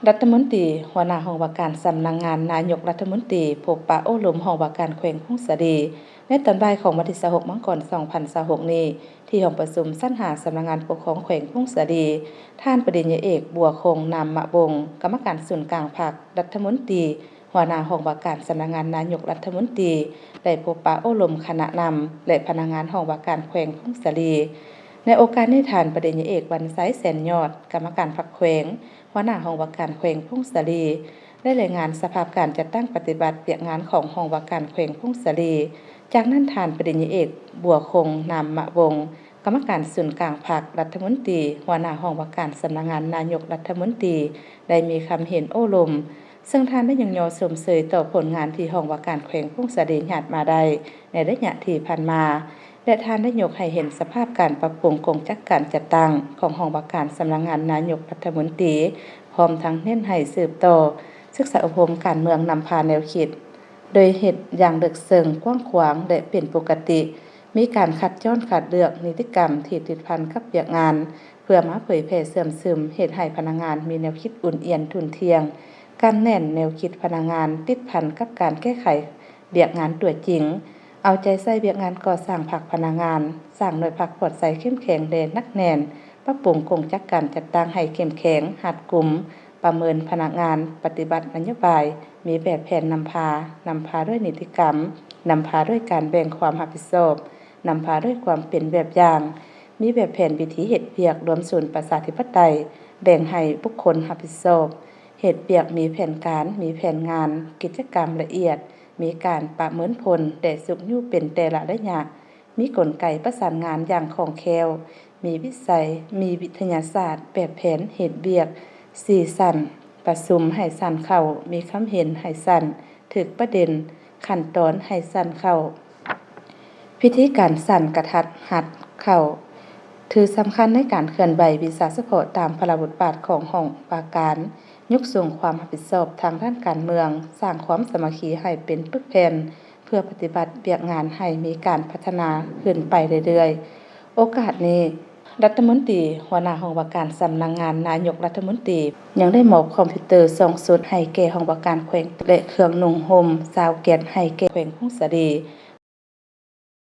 ລັດຖະມົນຕີ ຫົວໜ້າຫ້ອງວ່າການສຳນັກງານນາຍົກລັດຖະມົນຕີ ພົບປະໂອ້ລົມຫ້ອງວ່າການແຂວງຜົ້ງສາລີ ໃນຕອນບ່າຍຂອງວັນທີຊາວຫົກ ມັງກອນ ສອງພັນຊາວຫົກນີ້ ທີ່ຫ້ອງປະຊຸມຊັ້ນຫ້າສຳນັກງານປົກຄອງແຂວງຜົ້ງສາລີ, ທ່ານປະລິນຍາເອກ ບົວຄົງ ນາມມະວົງ ກຳມະການສູນກາງພັກ, ລັດຖະມົນຕີ ຫົວໜ້າຫ້ອງວ່າການສຳນັກງານນາຍົກລັດຖະມົນຕີ ໄດ້ພົບປະໂອ້ລົມຄະນະນຳ ແລະ ພະນັກງານຫ້ອງວ່າການແຂວງຜົ້ງສາລີ. ໃນໂອກາດນີ້ ທ່ານປະລິນຍາເອກ ວັນໄຊ ແສນຍອດ ກຳມະການພັກແຂວງ, ຫົວໜ້າຫ້ອງວ່າການແຂວງຜົ້ງສາລີ ໄດ້ລາຍງານສະພາບການຈັດຕັ້ງປະຕິບັດວຽກງານຂອງຫ້ອງວ່າການແຂວງຜົ້ງສາລີ. ຈາກນັ້ນ ທ່ານປະລິນຍາເອກ ບົວຄົງ ນາມມະວົງ ກຳມະການສູນກາງພັກ, ລັດຖະມົນຕີ ຫົວໜ້າຫ້ອງວ່າການສຳນັກງານນາຍົກລັດຖະມົນຕີ ໄດ້ມີຄຳເຫັນໂອ້ລົມ, ເຊິ່ງທ່ານໄດ້ຍ້ອງຍໍຊົມເຊີຍຕໍ່ຜົນງານທີ່ຫ້ອງວ່າການແຂວງຜົ້ງສາລີຍາດມາໄດ້ໃນໄລຍະທີ່ຜ່ານມາ ແລະ ທ່ານໄດ້ຍົກໃຫ້ເຫັນສະພາບການປັບປຸງກົງຈັກການຈັດຕັ້ງຂອງຫ້ອງວ່າການສຳນັກງານນາຍົກລັດຖະມົນຕີ, ພ້ອມທັງເນັ້ນໃຫ້ສືບຕໍ່ສຶກສາອົບຮົມການເມືອງນຳພາແນວຄິດ ໂດຍເຮັດຢ່າງເລິກເຊິ່ງ, ກວ້າງຂວາງ ແລະ ເປັນປົກກະຕິ, ມີການຄັດຈ້ອນຄັດເລືອກນິຕິກຳທີ່ຕິດພັນກັບວຽກງານ ເພື່ອມາເຜີຍແຜ່ເຊື່ອມຊຶມ, ເຮັດໃຫ້ພະນັກງານມີແນວຄິດອຸ່ນອຽນທຸ່ນທ່ຽງ, ກຳແໜ້ນແນວຄິດພະນັກງານຕິດພັນກັບການແກ້ໄຂວຽກງານຕົວຈິງ, ເອົາໃຈໃສ່ວຽກງານກໍ່ສ້າງພັກພະນັກງານ, ສ້າງໜ່ວຍພັກປອດໃສເຂັ້ມແຂງ ແລະ ໜັກແໜ້ນ, ປັບປຸງກົງຈັກການຈັດຕັ້ງໃຫ້ເຂັ້ມແຂງ, ຮັດກຸມ, ປະເມີນພະນັກງານ, ປະຕິບັດນະໂຍບາຍ, ມີແບບແຜນນຳພາ, ນຳພາດ້ວຍນິຕິກຳ, ນຳພາດ້ວຍການແບ່ງຄວາມຮັບຜິດຊອບ, ນຳພາດ້ວຍຄວາມເປັນແບບຢ່າງ, ມີແບບແຜນວິທີເຮັດວຽກ, ລວມສູນປະຊາທິປະໄຕ, ແບ່ງໃຫ້ບຸກຄົນຮັບຜິດຊອບ, ເຮັດວຽກມີແຜນການ, ມີແຜນງານ, ກິດຈະກຳລະອຽດ, ມີການປະເມີນຜົນ ແລະ ຊຸກຍູ້ເປັນແຕ່ລະໄລຍະ, ມີກົນໄກປະສານງານຢ່າງຄ່ອງແຄ້ວ, ມີວິໄສ, ມີວິທະຍາສາດ, ແບບແຜນເຮັດວຽກສີ່ຊັ້ນ, ປະຊຸມໃຫ້ສັ້ນເຂົ້າ, ມີຄຳເຫັນໃຫ້ສັ້ນ, ຖືກປະເດັນ, ຂັ້ນຕອນໃຫ້ສັ້ນເຂົ້າ, ພິທີການສັ້ນກະທັດຮັດເຂົ້າ, ຖືສຳຄັນໃນການເຄື່ອນໄຫວວິຊາສະເພາະຕາມພາລະບົດບາດຂອງຫ້ອງວ່າການ, ຍົກສູງຄວາມຮັບຜິດຊອບທາງດ້ານການເມືອງ, ສ້າງຄວາມສາມັກຄີໃຫ້ເປັນປຶກແຜ່ນ ເພື່ອປະຕິບັດວຽກງານໃຫ້ມີການພັດທະນາຂຶ້ນໄປເລື້ອຍໆ. ໂອກາດນີ້, ລັດຖະມົນຕີ ຫົວໜ້າຫ້ອງວ່າການສຳນັກງານນາຍົກລັດຖະມົນຕີ ຍັງໄດ້ມອບຄອມພິວເຕີສອງຊຸດໃຫ້ແກ່ຫ້ອງວ່າການແຂວງ ແລະ ເຄື່ອງນຸ່ງຫົ່ມຊາວແກັດໃຫ້ແກ່ແຂວງຜົ້ງສາລີ.